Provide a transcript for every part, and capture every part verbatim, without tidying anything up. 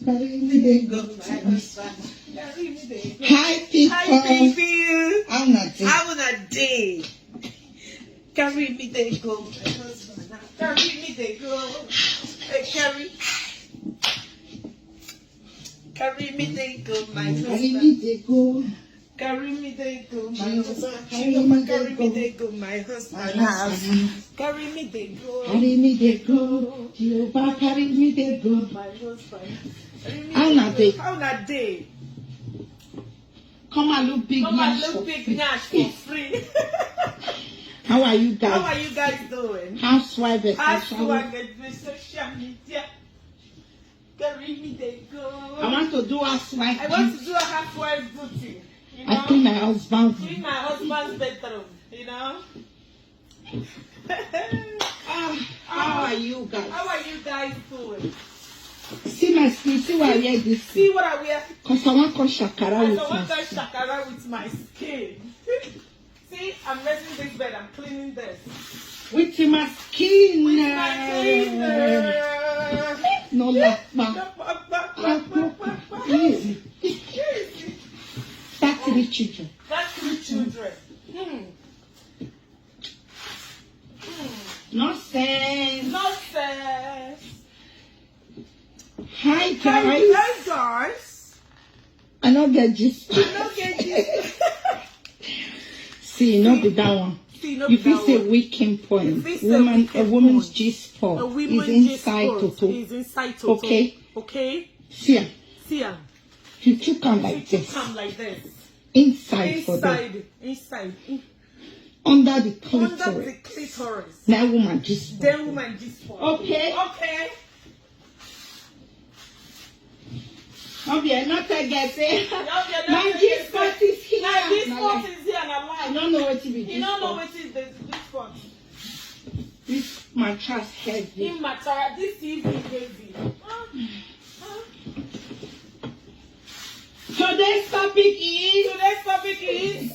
Carry me dey go, my husband. Carry me dey go. Hi, people. Hi, people. How una dey? How una dey? Carry me dey go, my husband. Carry me dey go. Hey, carry. Carry me dey go, my husband. Carry me dey go. Carry me dey go, my husband. Jehovah, carry me dey go, my husband. Carry me dey go. Carry me dey go. Jehovah, carry me dey go. My husband. Carry me dey go. How una dey? How una dey? Come and look big nash for free. Come and look big nash for free. How are you guys? How are you guys doing? Housewife, eh, housewife. Housewife, eh, social media. Carry me dey go. I want to do housewife. I want to do a housewife duty. You know? I clean my husband. Clean my husband's bedroom. You know. Ah, how are you guys? How are you guys doing? See my skin. See what I wear this. See what I wear. Cause I want come shakara with my skin. Cause I want come shakara with my skin. See, I'm raising this bed, I'm cleaning this. With my skin. With my cleaner. No lapa. Easy. Easy. That's three children. That's three children. Hmm. Hmm. Nonsense. Nonsense. Hi guys. Hi guys. I no get gist. I no get gist. See, no be that one. See, no be that one. You fit say weak point. You fit say weak point. Woman, a woman's gist is inside toto. Is inside toto. Okay. Okay. See am. See am. If you chook am like this. If you chook am like this. Inside toto. Inside. Inside. Under the clitoris. Under the clitoris. That woman gist. That woman gist. Okay. Okay. Okay, not again. Say, my gist is here. My gist is here. I don't know what to be. You don't know what is this gist. This mattress heavy. In mattress, this is heavy. Today's topic is. Today's topic is.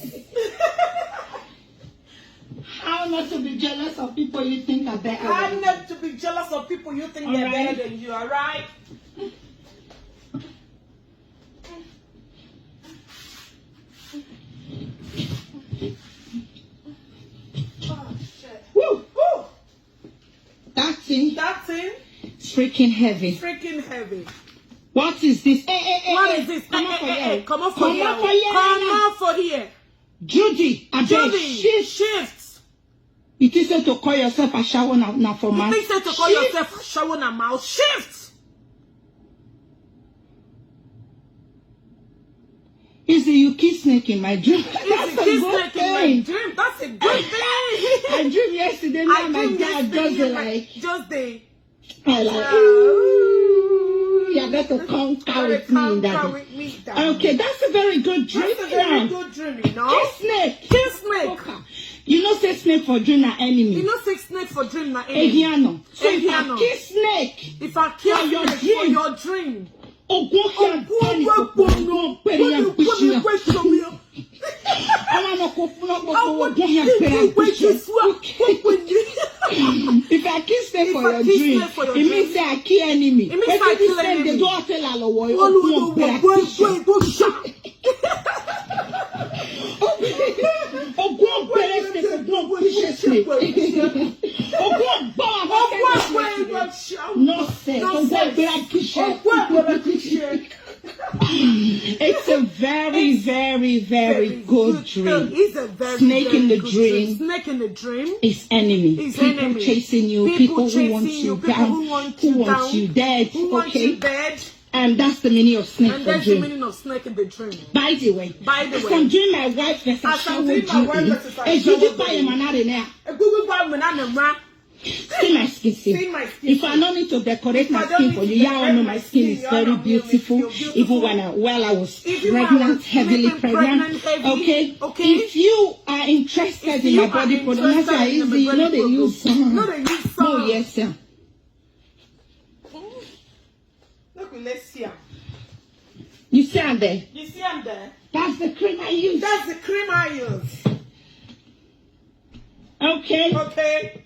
How not to be jealous of people you think are better. How not to be jealous of people you think they're better than you, all right? Oh, shit. Woo! Woo! That thing. That thing. Freaking heavy. Freaking heavy. What is this? Hey, hey, hey, what is this? Come out for here. Come out for here. Come out for here. Judy, abeg, shift. You think say to call yourself ashawo na, na for mouth? You think say to call yourself ashawo na mouth? Shift. Easy, you kiss snake in my dream. That's a good thing. That's a good thing. I dream yesterday, me and my dad just dey like, just dey I like, ooh, you got to come with me in that. Okay, that's a very good dream. That's a very good dream, you know. Kiss snake. Kiss snake. You know say snake for dream na enemy. You know say snake for dream na enemy. Ehiano. So if I kiss snake, if I kiss snake for your dream, Ogun ya bani ko ko no pere ya bishia. Ama no ko funa ko ko ogun ya pere ya bishia. If I kiss them for your dream, it means say I kill enemy. It means I kill enemy. They go tell alowo ogun ya pere ya bishia. Ogun pere se ko ogun bishia se. Ogun gba wa. Nonsense. Ogun pere ya bishia. It's a very, very, very good dream. It's a very, very good dream. Snake in the dream. Snake in the dream. Is enemy. Is enemy. People chasing you. People who want you down. Who want you dead. Who want you dead. And that's the meaning of snake for dream. And that's the meaning of snake in the dream. By the way, by the way, I'm doing my wife versus ashawo dream. Egungun pa yẹn ma na re na. Egungun pa yẹn ma na re na. See my skin, see. See my skin, see. If I no need to decorate my skin for you, you all know my skin is very beautiful. Even when I, while I was pregnant, heavily pregnant, okay? If you are interested in my body product, that's why easy. You know they use some. No, they use some. Oh, yes, sir. Look, let's see am. You see am there? You see am there? That's the cream I use. That's the cream I use. Okay. Okay.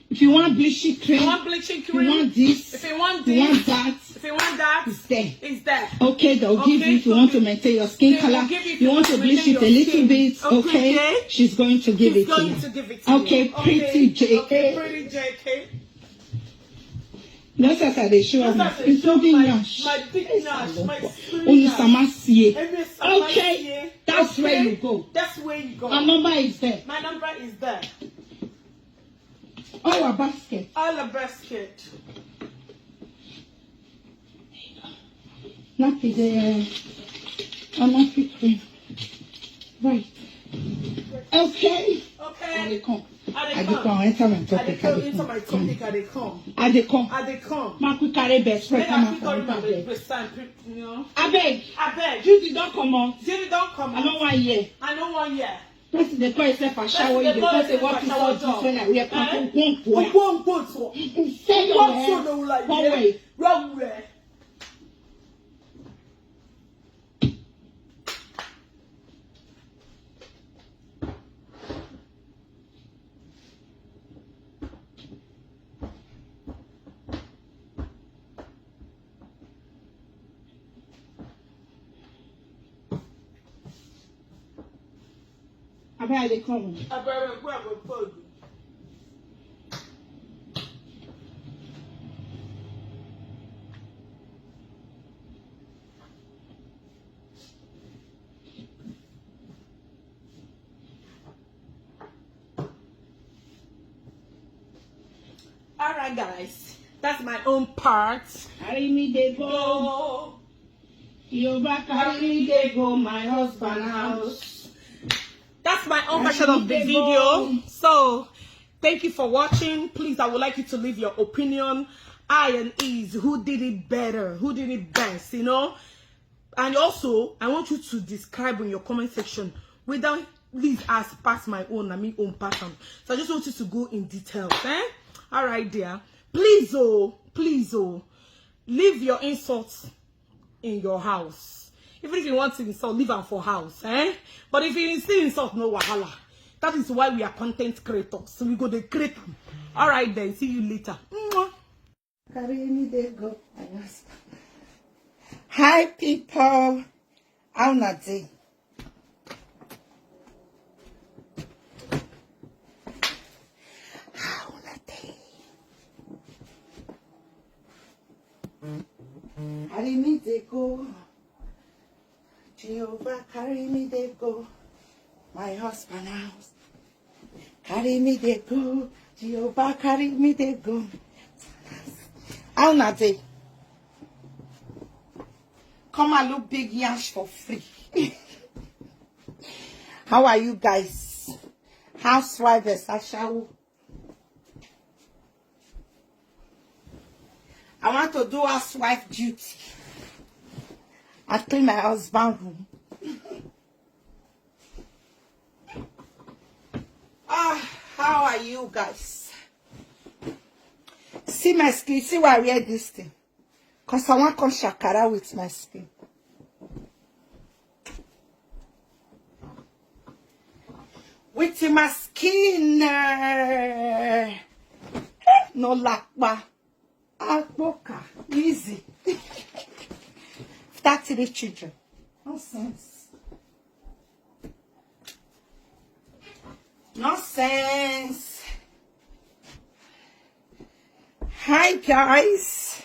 If you want bleaching cream, you want bleaching cream, you want this, if you want this, you want that, if you want is there. It's there. Okay, they'll give you Okay, if you so want to the- maintain your skin they will color. give you You want to to bleach maintain it a your little skin. bit. Okay, Okay, okay. she's going to give She's it to going you. To give it to you. Okay, pretty Okay, J A. pretty J K. Just as I dey show Just am, as I show including my- nash. my big Yes, nash, I my love screen Only nash. Samasie. Every Samasie. Okay, that's where Okay, you go. That's where you go. Our number is there. My number is there. Our basket. All the basket. Not the uh, not the cream. Right. Okay. I Okay. dey come. I I dey dey come. come. Enter my I dey topic. come into my topic. I dey come. I dey come. I dey come. Make we carry best friend. Make Come I out pick up from my inside there. Best friend. You know. Abeg, I beg. Judy don comot. Judy don come. I no wan hear. I no wan hear. Person dey call himself ashawo. You dey Person dey talk call say what himself is all ashawo. This when I wear Eh? purple. One boy. One boat. Say your One eh, so no like one yeah. way. Wrong way. Abeg, I dey come. Abeg, where I go put? All right, guys, that's my own part. Carry me dey go. Oh, Jehovah carry me dey go my husband house. That's my own version of the video. So, thank you for watching. Please, I would like you to leave your opinion. I and Ease, who did it better? Who did it best? You know? And also, I want you to describe in your comment section whether Liz has passed my own and me own pattern. So I just want you to go in details, eh? All right, dear. Please, oh, please, oh, leave your insults in your house. Even if you want to insult, leave am for house, eh? But if you still insult, no wahala. That is why we are content creators. So we go dey create am. All right then. See you later. Mwah. Carry me dey go. Hi people. How una dey? How una dey? Carry me dey go. Jehovah carry me dey go my husband house. Carry me dey go. Jehovah carry me dey go. How una dey? Come and look big yash for free. How are you guys? Housewife is ashawo. I want to do housewife duty. I clean my husband room. Ah, how are you guys? See my skin. See why I wear this thing. Cause I want come shakara with my skin. With my skin, uh, no lakpa, akpoka, easy. After three children, nonsense, nonsense. Hi guys.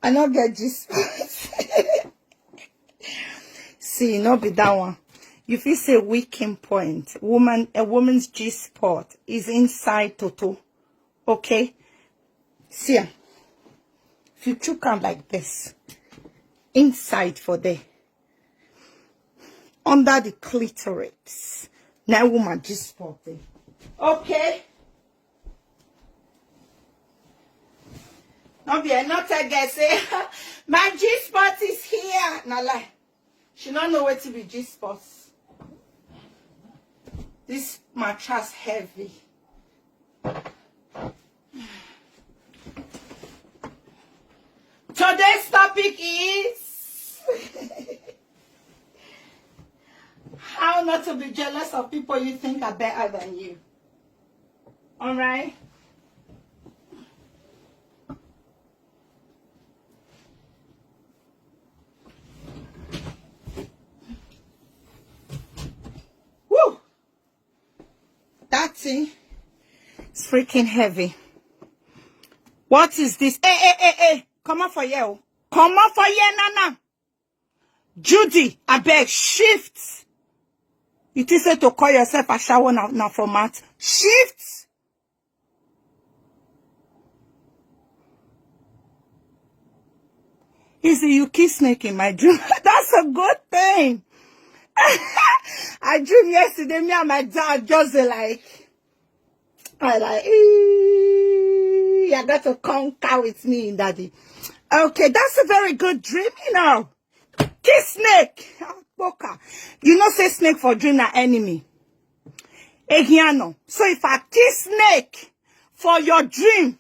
I no get G spot. See, no be that one. You feel say weakening point. Woman, a woman's G spot is inside toto. Okay? See, if you chook am like this, inside for there, under the clitoris, now woman G spot there. Okay? No be not a girl say my G spot is here. Na lie. She no know wetin be G spot. This mattress heavy. Today's topic is how not to be jealous of people you think are better than you. All right? See? It's freaking heavy. What is this? Hey, hey, hey, hey. Come on for you. Come on for you, Nana. Judy, I beg, shift. You think say to call yourself a shower now, now format? Shift. Easy, you kiss snake in my dream. That's a good thing. I dream yesterday, me and my dad just dey like, I like, "Ee, you got to conquer with me, daddy." Okay, that's a very good dream, you know. Kiss snake. Poker. You know say snake for dream na enemy. Ehiano. So if I kiss snake for your dream,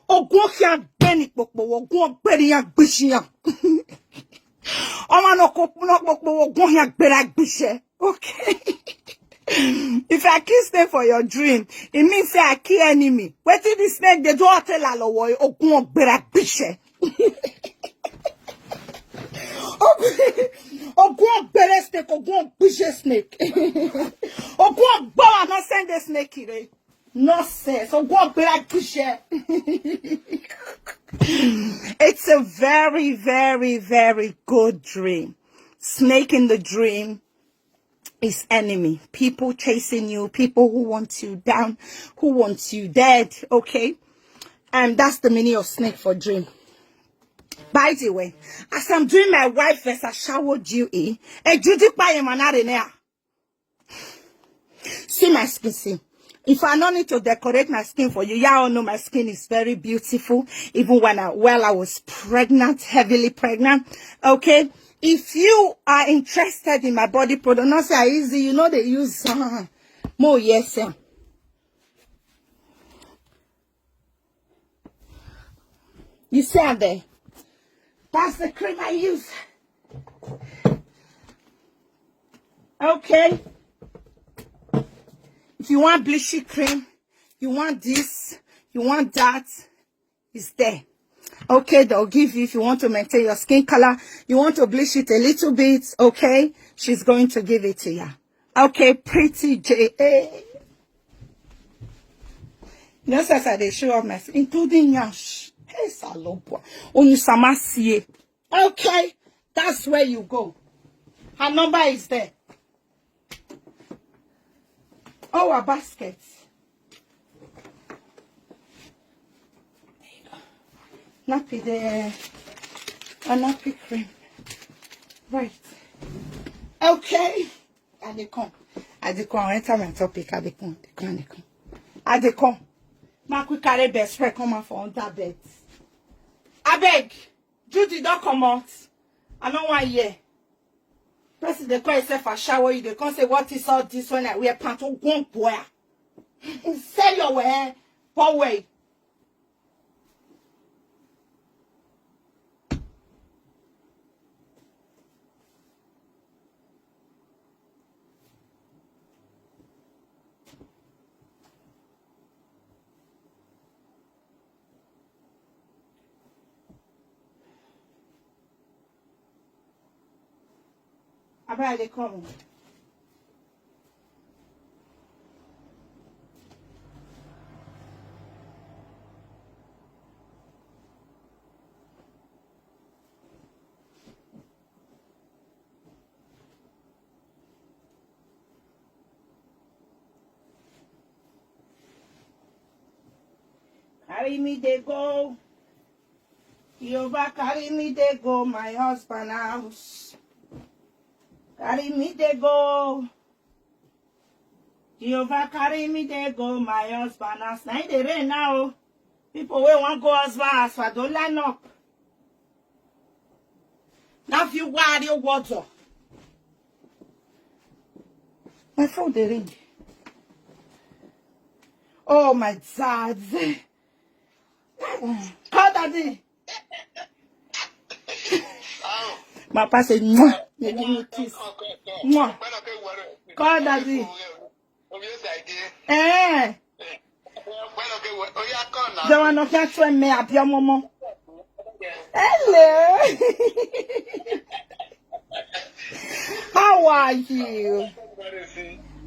ogun ya beni popo, ogun beni ya gbishiya. Oma no ko no popo, ogun ya gbera gbishe. Okay. If I kiss snake for your dream, it means say I kill enemy. Wetin the snake dey do hotel alowo, ogun ogbera gbishe. Ogun ogbere snake, ogun ogbishe snake. Ogun ogbawa no send the snake ire. Nonsense. Ogun ogbera gbishe. It's a very, very, very good dream. Snake in the dream is enemy. People chasing you, people who want you down, who want you dead, okay? And that's the meaning of snake for dream. By the way, as I'm doing my wife versus shower G E, a Judy Payemanare now. See my skin, see. If I no need to decorate my skin for you, y'all know my skin is very beautiful. Even when I, while I was pregnant, heavily pregnant, okay? If you are interested in my body product, not say easy, you know they use uh, more yes, sir. You see am there? That's the cream I use. Okay. If you want bleaching cream, you want this, you want that, it's there. Okay, they'll give you if you want to maintain your skin color, you want to bleach it a little bit, okay? She's going to give it to you. Okay, pretty J A. You know, as I dey show off my skin, including yash. Hey, Salopwa. Only Samasie. Okay, that's where you go. Her number is there. Our basket. Nappy there. A nappy cream. Right. Okay. I dey come. I dey come. I enter my topic. I dey come. Dey come. Dey come. I dey come. Ma quick carry best friend come out for under bed. I beg. Judy don comot. I no wan hear. Person dey call himself a shower. You dey come say, "What is all this when I wear pants?" Oh, go on, boy. Sell your wear. Poor way. Abeg, I dey come. Carry me dey go. Jehovah carry me dey go my husband house. Carry me dey go. Jehovah carry me dey go my husband house. Na it dey rain now. People wey wan go husband house for don line up. Now if you worry water. My phone dey ring. Oh my dad. Call daddy. My papa say, "Mwah, you give me kiss. Mwah." Call daddy. Eh. They wanna catch when me up your mama. Hello. How are you?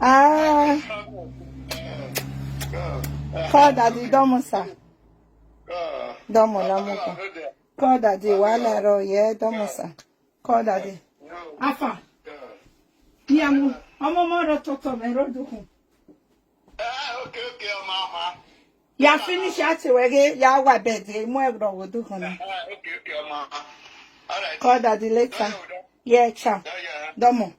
Ah. Call daddy, domo sir. Domo, domo. Call daddy, wala ro, yeah, domo sir. Call daddy. Afa. Niamu, omo mo ro toto me ro dukun. Ah, okay, okay, mama. Ya finish ati wege, ya wa bed, mo e ro wo dukun. Ah, okay, okay, mama. All right. Call daddy later. Yeah, ciao. Domo.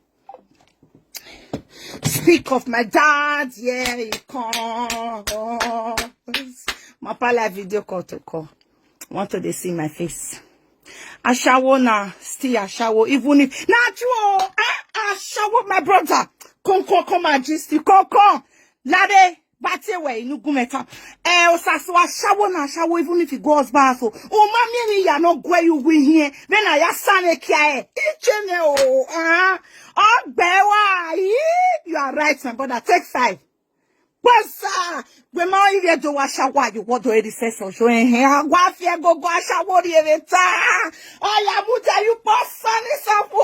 Speak of my dad, yeah, he calls. My pala video call to call. Want to they see my face. Ashawo na, still ashawo. Even if, na true, oh, ah, ashawo, my brother. Come, come, come, my gist, come, come. Lade, bate we, inu gumeta. Eh, osaso ashawo na ashawo, even if he goes back, so. Oh, mommy, you are not where you win here. Then I asane kia, eh. Ichene, oh, ah. Oh, bewa, eh. You are right, my brother. Take five. Pasa, we ma iye do wa shawa you what do eri se so so eh eh wa fi go go ashawo ri ere ta. Oya mu ta you pasa ni so fo.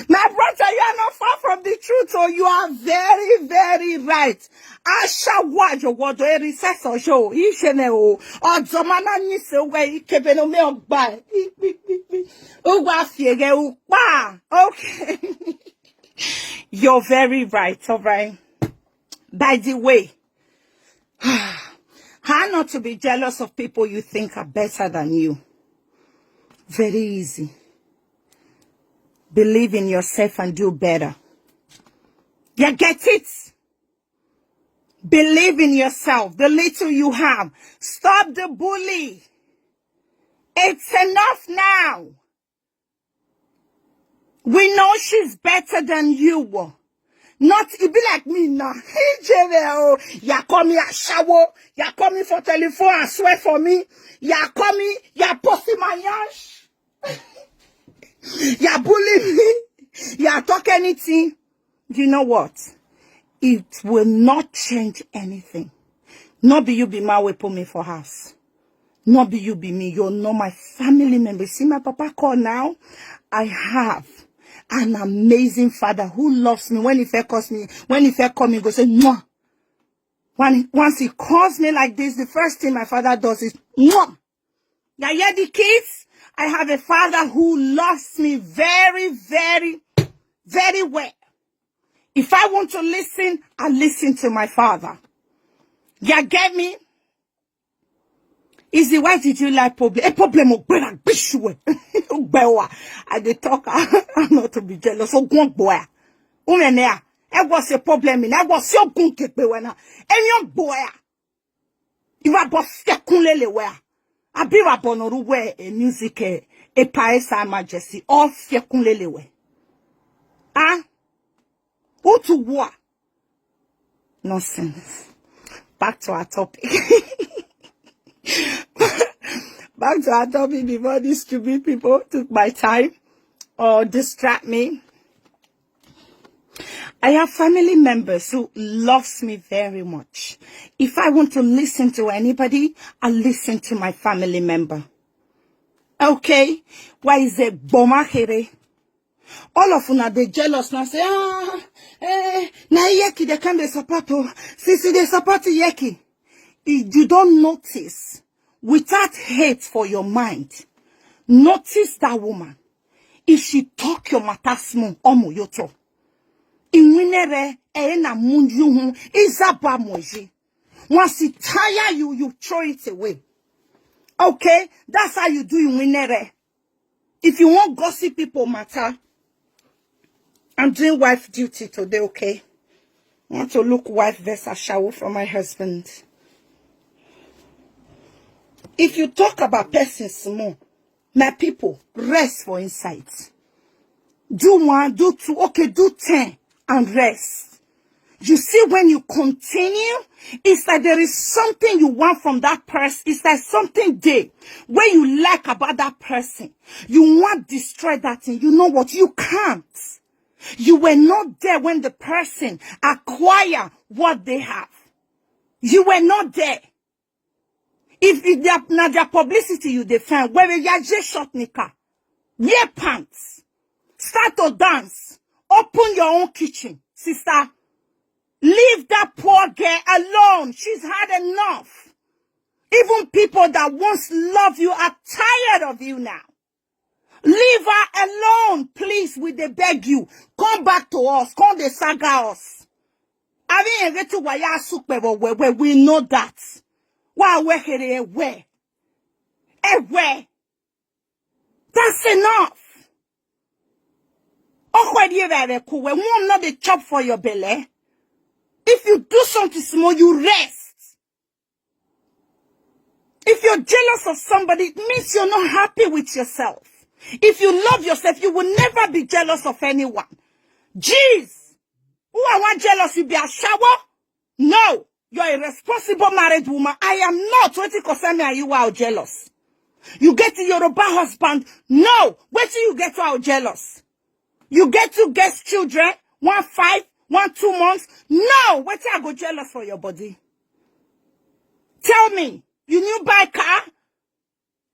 My brother, you are not far from the truth, oh, you are very, very right. Ashawa you what do eri se so so. Ishene o. Ojo mana ni se we ikebe no me ogba. Ugwa fi ege upa. Okay. You're very right, all right? By the way, how not to be jealous of people you think are better than you? Very easy. Believe in yourself and do better. You get it? Believe in yourself. The little you have. Stop the bully. It's enough now. We know she's better than you. Not, it be like me now. Ijere o, you call me ashawo. You call me for telephone and swear for me. You call me, you posting my yash. You bully me. You talk anything. You know what? It will not change anything. Not be you be my way put me for house. Not be you be me. You're not my family member. See my papa call now. I have an amazing father who loves me. When he first calls me, when he first call me, go say, "Mwah." When, once he calls me like this, the first thing my father does is, "Mwah." You hear the kids? I have a father who loves me very, very, very well. If I want to listen, I listen to my father. You get me? Is the why did you like problem? A problem of better bishwe. Ogbewa. I dey talk. I'm not to be jealous. So go on, boy. Umenea. I was a problem in. I was so good to be when I. And your boy. Iwa bo fiekun lele we. Abi wa bo no ru we e music e, e pa e sa majesty. O fiekun lele we. Ah? Utu wa. Nonsense. Back to our topic. Back to our topic before these stupid people took my time or distract me. I have family members who loves me very much. If I want to listen to anybody, I listen to my family member. Okay? Why is it bomakere? All of una dey jealous now say, ah, eh, na Yeki they can dey support o. Since they support Yeki, if you don't notice, without hate for your mind, notice that woman. If she talk your matter small, omo yoto. Inwinere, eh, na munju hun, izaba moji. Once it tire you, you throw it away. Okay? That's how you do Inwinere. If you want gossip people matter, I'm doing wife duty today, okay? I want to look wife versus shower for my husband. If you talk about person small, my people, rest for insight. Do one, do two, okay, do ten and rest. You see, when you continue, it's like there is something you want from that person. It's like something there where you like about that person. You want to destroy that thing. You know what? You can't. You were not there when the person acquire what they have. You were not there. If, if they are, na their publicity you defend, where we are just short knicker, wear pants, start to dance, open your own kitchen, sister. Leave that poor girl alone. She's had enough. Even people that once loved you are tired of you now. Leave her alone, please. We dey beg you. Come back to us. Come dey saga us. I mean, get to waya super, but we, we, we know that. Why we here? Where? Eh, where? That's enough. Okwe die very cool. We won't not the chop for your belly. If you do something small, you rest. If you're jealous of somebody, it means you're not happy with yourself. If you love yourself, you will never be jealous of anyone. Jeez, who I want jealous? You be a shower? No, you're a responsible married woman. I am not. What you concern me? Are you out jealous? You get a Yoruba husband? No, wait till you get out jealous. You get two girls children, one five, one two months. No, wait till I go jealous for your body. Tell me, you new buy car?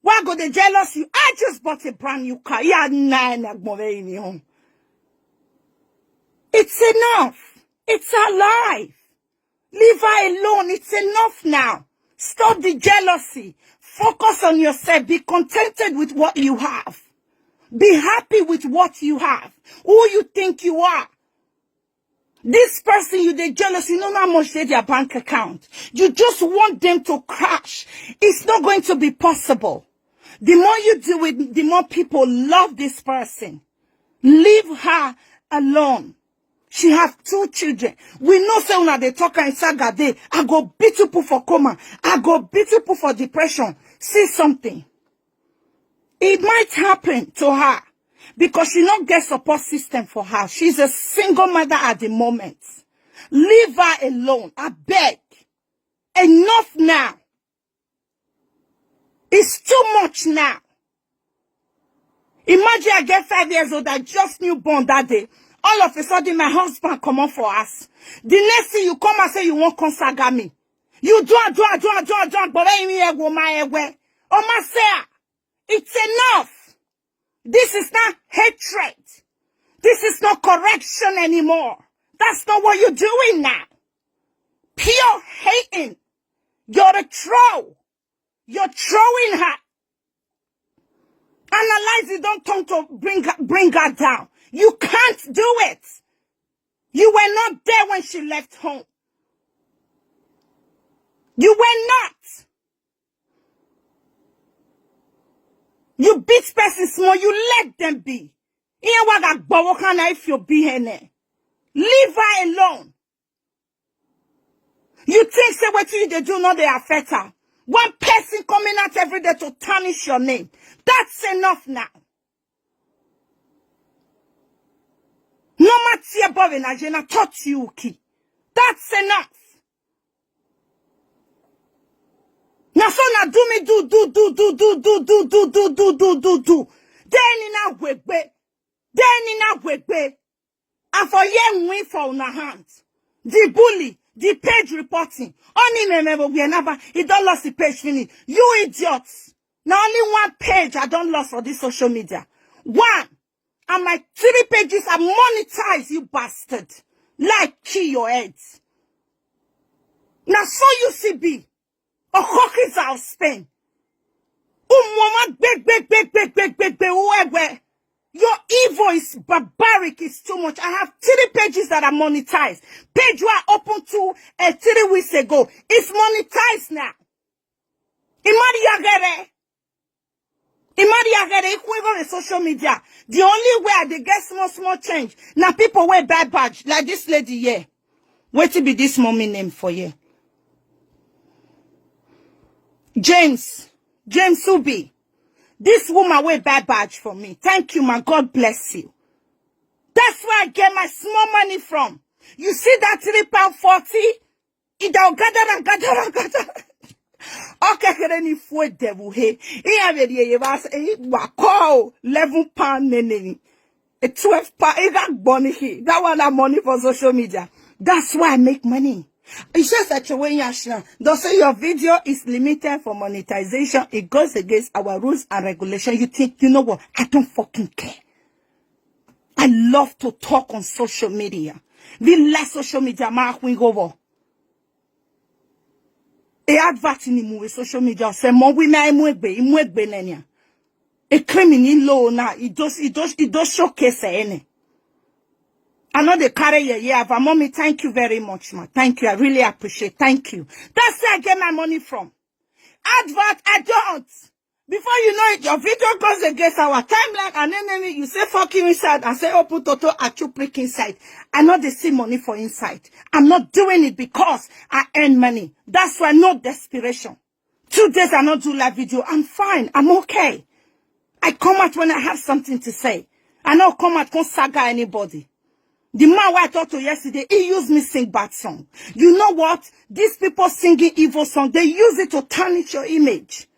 Why go they jealous you? I just bought a brand new car. Yeah, nine agbonve in your home. It's enough. It's our life. Leave her alone. It's enough now. Stop the jealousy. Focus on yourself. Be contented with what you have. Be happy with what you have. Who you think you are? This person you they jealous, you know how much they their bank account. You just want them to crash. It's not going to be possible. The more you do it, the more people love this person. Leave her alone. She have two children. We know say una dey talk and saga dey. I go beat you put for coma. I go beat you put for depression. See something. It might happen to her because she not get support system for her. She's a single mother at the moment. Leave her alone. I beg. Enough now. It's too much now. Imagine I get five years old, I just new born that day. All of a sudden, my husband come on for us. The next thing you come and say you won't come saga me. You do, do, do, do, do, but let me go my way. Oh, my sir, it's enough. This is not hatred. This is not correction anymore. That's not what you're doing now. Pure hating. You're a troll. You're throwing her. Analyze it, don't turn to bring her, bring her down. You can't do it. You were not there when she left home. You were not. You beat person small, you let them be. Iyan waga gbowo kana if you be hene. Leave her alone. You think say what you they do not they affect her. One person coming out every day to tarnish your name. That's enough now. No matter your body na jena touch you key. That's enough. Na so na do me do do do do do do do do do do do do do. Then in a wegbe. Then in a wegbe. I for hear win for una hand. The bully, the page reporting. Only me remember we never. He don't lost the page finish. You idiots. Now only one page I don't lost for this social media. One. And my three pages are monetized, you bastard. Like kill your heads. Now so you see be. Okokis out Spain. Umoma big big big big big big big uegwe. Your evil is barbaric, it's too much. I have three pages that are monetized. Page were open to uh, three weeks ago. It's monetized now. Imari yagere. Imari yagere equal on social media. The only way they get small small change. Now people wear bad badge like this lady here. Wait to be this mommy name for you. James, James Ubi. This woman will buy badge for me. Thank you, man. God bless you. That's where I get my small money from. You see that three pound forty? It don't gather and gather and gather. Okay, can any food devil hey? He have a year was a wako eleven pound nene. A twelve pound. He got money here. That one that money for social media. That's why I make money. It's just that you're wearing Ashna. They'll say your video is limited for monetization. It goes against our rules and regulation. You think, you know what? I don't fucking care. love to talk on social media. Villa social media ma kwingovo. E advert ni mu we social media se mo wi me mu egbe, mu egbe nenia. E claim ni low na, it does, it does, it does showcase any. I know the carry yeah, yeah, but mommy, thank you very much, ma. Thank you. I really appreciate. Thank you. That's where I get my money from. Advert, I don't. Before you know it, your video goes against our timeline and enemy. You say fuck you inside and say open toto achu prick inside. I know they see money for inside. I'm not doing it because I earn money. That's why no desperation. Two days I not do live video. I'm fine. I'm okay. I come out when I have something to say. I not come out con saga anybody. The man who I talked to yesterday, he used me sing bad song. You know what? These people singing evil song, they use it to tarnish your image.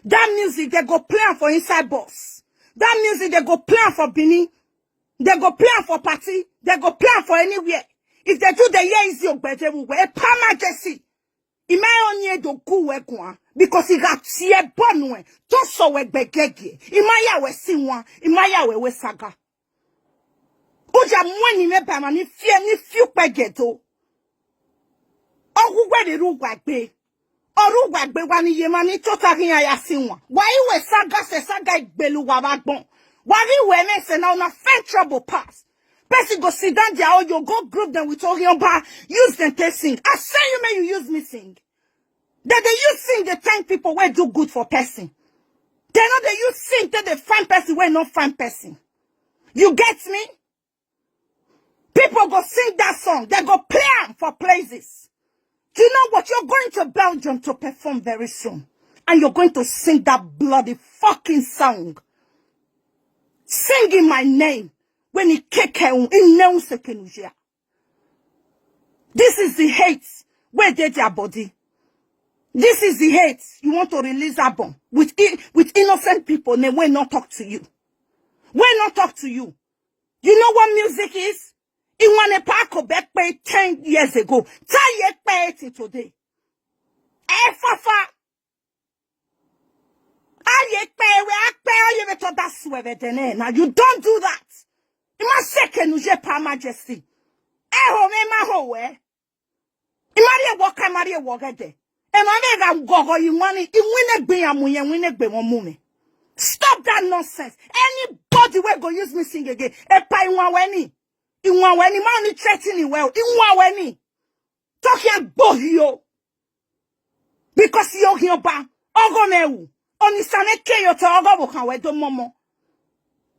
That music, they go play am for inside bus. That music, they go play am for Benin. They go play am for party. They go play am for anywhere. If they do the year is your bedroom, wear palm majesty. Ima onye do ku we kwa because he got tie bonwe to so we begege. Ima ya we sinwa, ima ya we we saga. Uja mweni me ba ma ni fie ni fiu pegeto. Ogugwe de ru gwa gbe. Oru gwa gbe wa ni ye ma ni tota kin ya sinwa. Wa iwe saga se saga igbelu wa ba gbon. Wa ri we me se na una fair trouble pass. Person go sit down there or you go group them with Orionba. Use them to sing. I say you may you use me sing. That they use sing, they thank people where do good for person. They know they use sing till they find person where not find person. You get me? People go sing that song. They go play am for places. Do you know what? You're going to Belgium to perform very soon. And you're going to sing that bloody fucking song. Singing my name. When he kick her, he knows he can hear. This is the hate where they their body. This is the hate you want to release album with i- with innocent people. They will not talk to you. Will not talk to you. You know what music is? He want a park of back pay ten years ago. Tie it pay it today. Eh, fafa. Aye pay we akpe aye we to that swear dene. Now you don't do that. Ima seke nuje pa majesty. Eh ho me ma ho we. Imari e woka imari e wogede. E ma me ga gogo imani imwine gbe amu ye wine gbe won mu me. Stop that nonsense. Anybody we go use me sing again. E pa inwa weni. Inwa weni ma ni threaten ni we. Inwa weni. Talk here go here. Because yo here ba. Ogo me wu. Oni sane ke yo to ogo bo kan we do momo.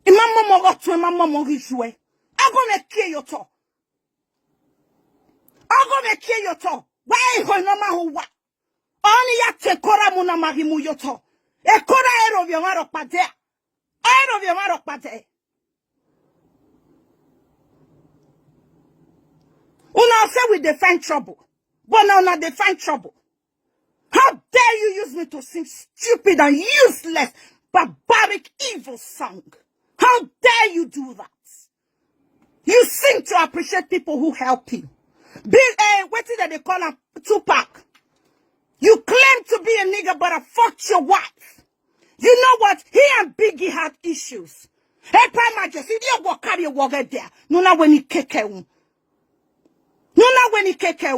Ima momo go to ima momo gi jue. Ogo me ke yo to. Ogo me ke yo to. Wa e ho no ma ho wa. Oni ya te kora mu na magi mu yo to. E kora ero bi o ma ro pade. Ero bi o ma ro pade. Una say we dey find trouble. But now una dey find trouble. How dare you use me to sing stupid and useless, barbaric, evil song? How dare you do that? You seem to appreciate people who help you. Be uh, what did they call him? Tupac. You claim to be a nigga, but I fucked your wife. You know what? He and Biggie had issues. Hey, Prime Majesty, you walk carry a walk there. No, not when he kick him. No, not when he kick him.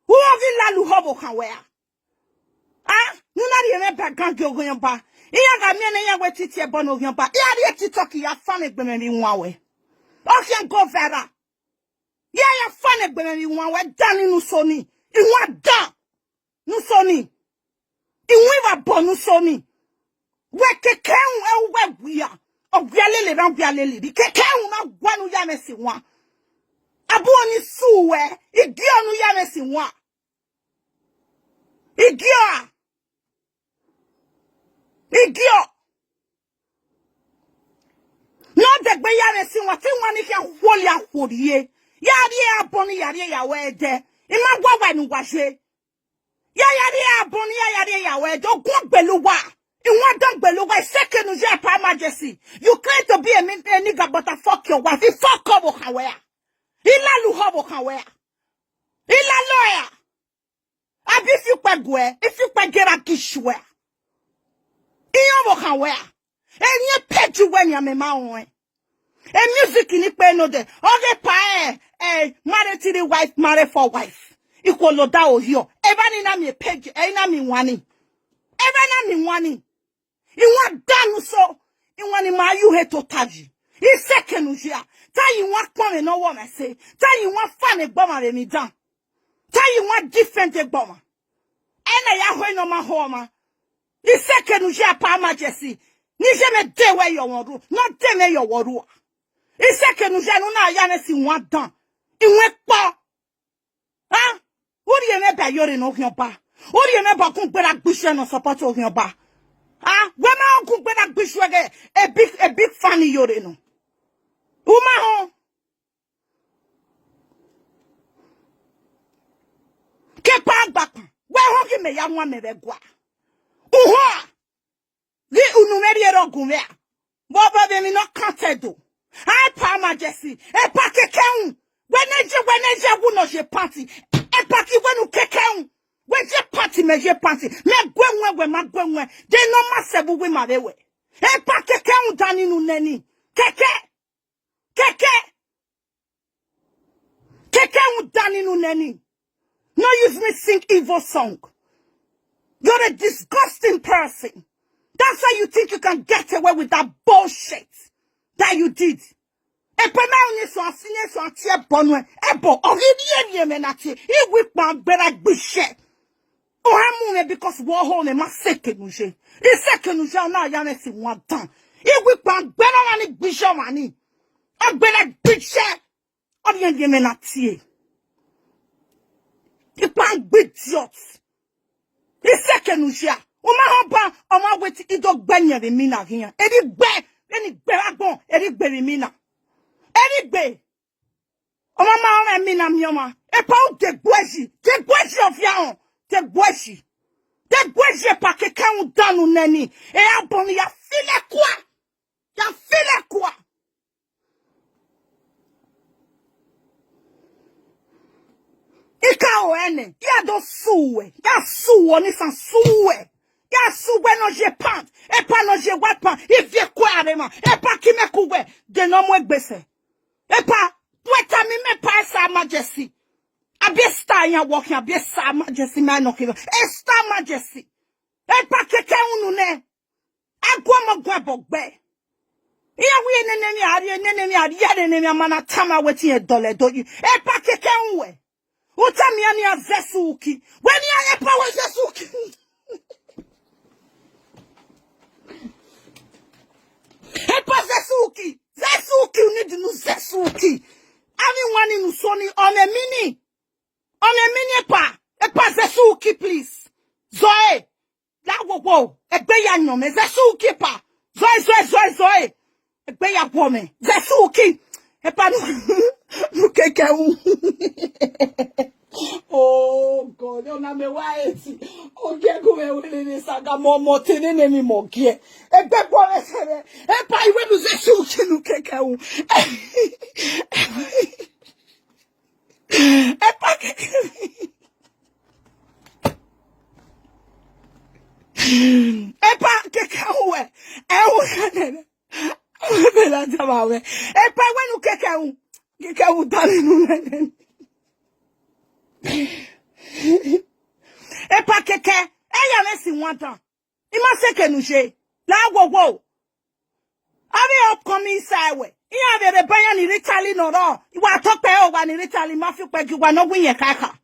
Who of you lalu hobo can wear? Ah, no, not even back gang go going ba. Iya ga mi na ya we titi e bono yan ba. Iya ri e TikTok ya fan egbe me mi nwa we. O can go viral. Ya ya fan egbe me mi nwa we. Dani nu so ni. Iwa dan. Nu so ni. Iwa iwa bo nu so ni. We keke un e u we wia. O wia lele ran wia lele. Bi keke un na wa nu ya me si wa. Abu oni su we. Igi onu ya me si wa. Igio. Igio. No de gbe ya re si wa ti wa ni ke wo le a wo ri e. Ya ri e abon ni ya ri e ya we de. Ima wa wa ni wa se. Ya ya ri e abon ni ya ya ri e ya we de. Ogun gbelu wa. Iwon dan gbelu wa. Second je pa majesty. You claim to be a, mi- a nigga, but I fuck your wife. You fuck up o kan we. Ila lu ho bo kan we. Ila lawyer. Abi if you pe gwe, if you pe get a kishwe. Iyo mo kan we. Enye peju we ni ame ma won. E music ni pe no de. Oge pa e, e, marry three wife, marry four wife. Ikwo lo da o yo. Eba ni na mi page, e na mi wani. Eba na mi wani. Iwa danu so. Iwa ni ma yu he to taji. Isekenu jia. Ta iwa kpon e no wo me se. Ta iwa fa ne gboma re mi dan. Ta iwa defend e gboma. Ena ya ho no ma ho ma. Isekenu jia pa ma jesi. Ni je me de we yo woru. No de me yo woru. Isekenu jia no na ya ne si wa dan. Iwe po. Ha? Ori eme ba yore no hion ba. Ori eme ba kun gbera gbise no support o hion ba. Ha? We ma kun gbera gbise ge a big, a big fan yore no. Uma ho. Ke pa gba kan. We ho ki me ya nwa me be gwa. Uho. Ri unu meri ero gunwe. Bobo be mi no kante do. Ai pa ma jesi. E pa keke un. Weneje, weneje wu no je panti. E pa ki wenu keke un. We je panti, me je panti. Me gwe nwe, we ma gwe nwe. De no ma se bu we ma be we. E pa keke un dani nu neni. Keke. Keke. Keke un dani nu neni. No use me sing evil song. You're a disgusting person. That's why you think you can get away with that bullshit that you did. E pe me ni so asinye so atie bonu e. E bo, o ri ni e ni e me na ti. I wi pa gbera gbise. O ha mu me because wo ho me ma sekenu je. Isekenu je na ya me si wa dan. I wi pa gbera na ni gbise wa ni. Agbera gbise. O ri e ni e me na ti. Ipa gbidiot. Isekenu je. O ma ho ba, o ma weti ido gbe ni e mi na hian. E di gbe, e ni gbe agbon, e di gbe mi mi na. E di gbe. O ma ma o me mi na mi o ma. E pa u de gweji, de gweji o fia on, de gweji. De gweji e pa keke un danu neni. E a boni ya file kwa. Ya file kwa. Ika o ene, ya do suwe, ya suwe ni san suwe. Ya suwe no je pant, e pa no je wa pant, i vie kwa arema, e pa ki me kuwe, de no mo egbese. E pa, weta mi me pa esa majesty. Abi e star ya walking, abi e star majesty, me no kill. E star majesty. E pa keke unu ne. Agwa mo gwa bogbe. Iya wi enene mi ari, enene mi ari, ya enene mi amana tama wetin e dole do yi. E pa keke unwe. Uta mi ani a Zesuki. We ni a e pa we Zesuki. E pa Zesuki. Zesuki, u need nu Zesuki. Ani wani nu soni, one mini. One mini e pa. E pa Zesuki, please. Zoe. La wo wo. Egbe ya nyo me. Zesuki pa. Zoe, zoe, zoe, zoe. Egbe ya wo me. Zesuki. E pa nu, nu keke un. Oh God, ona me wa eti. Oge gu me wele ni saga mo mo tene ne mi mo gie. Egbe wo me sere. E pa iwe nu Zesuki nu keke un. E pa keke. E pa keke uwe. E uwe nene. Uwe bela jama we. E pa wenu keke u. Keke u dali nu nene. E pa keke. E ya me si wanta. I ma sekenu je. La wo wo. Abi upcoming side we. Iya bere banya ni ritali no ro. Iwa to pe o wa ni ritali ma fi pe gi wa no gun yen kaka.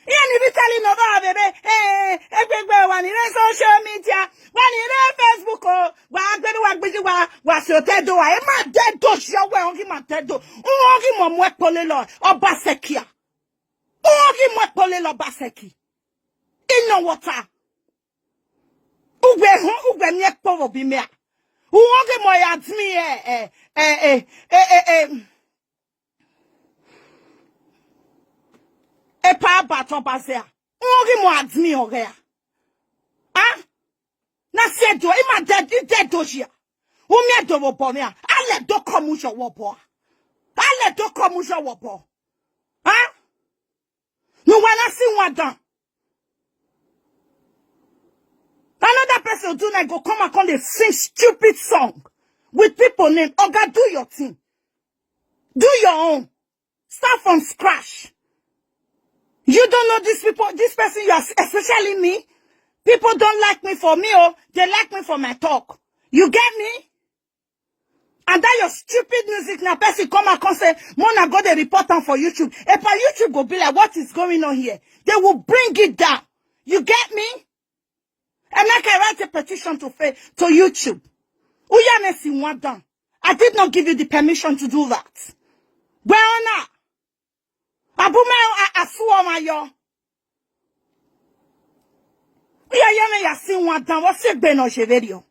Iya ni ritali no ro bere. Eh, egbegbe wa ni re social media. Wa ni re Facebook o. Wa agbere wa gbiji wa. Wa se o te do wa. E ma de do si o we o ki ma te do. O ki mo mu e pole lo. Obasekia. O ki mo e pole lo Obaseki. Ino water. Ugwe ho, ugwe mi ekpo wo bi me a. Uwo ge mo ya dmi e, e, e, e, e, e, e. E pa baton baze a. Uwo ge mo admi o ge a. Ah? Na se do, ima de, i de do jia. U mi e do wo bo me a. Ale do komu jo wo bo. Ale do komu jo wo bo. Ah? No one I see one down. Another person do not go come and come dey sing stupid song with people name. Oga, do your thing. Do your own. Start from scratch. You don't know these people, this person you are, especially me. People don't like me for me, oh, they like me for my talk. You get me? And that your stupid music now, person come and come say, "Mona, go dey report am for YouTube." If a YouTube go be like, "What is going on here?" They will bring it down. You get me? And I can write a petition to fa- to YouTube. Uyane si one down. I did not give you the permission to do that. Well, now, Abume a- Asuoma yo. Uyayame ya si one down. What's it been on Sheverio?